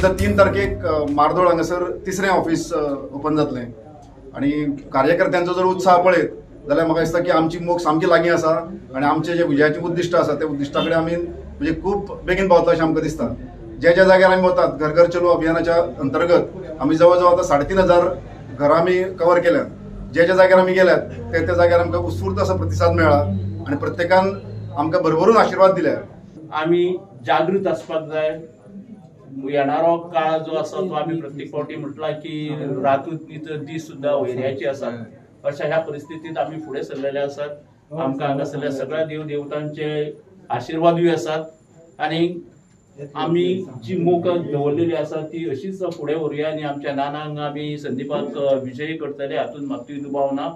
नंतर 3 तारखेक मार्दोळ हांगासर तिसरें ऑफिस ओपन जातलें आनी कार्यकर्त्यांचो जर उत्साह पळयत जाल्यार म्हाका दिसता की आमची मोख सामकी लागीं आसा आनी आमचे जे विजयाचें उद्दिश्ट आसा त्या उद्दिश्टा कडेन आमी म्हणजे खूब बेगीन पावता अशें आमकां दिसता. ज्या ज्या जाग्यार आमी वतात घर घर चलो अभियानाच्या अंतर्गत आमी जवळ जवळ आतां 3500 घरां आमी कवर केल्यात. ज्या ज्या जाग्यार आमी गेल्यात त्या त्या जाग्यार आमकां उत्स्फूर्त असो प्रतिसाद मेळ्ळा आनी प्रत्येकान आमकां भरभरून आशिर्वाद दिल्या. आमी जागृत आसपाक जाय. येणारो काळ जो आसा तो आमी प्रत्येक फावटी म्हटला की रातूच न्ही तर दीस सुद्दां वैऱ्याचे आसात. अशा ह्या परिस्थितीत आमी फुडें सरलेले आसात. आमकां हांगासरल्या सगळ्या देव देवतांचे आशिर्वादूय आसात आनी आमी जी मोख दवरलेली आसा ती अशीच फुडें व्हरुया आनी आमच्या नानांक आमी संदीपाक विजयी करतले हातूंत मात्तूय दुबाव ना.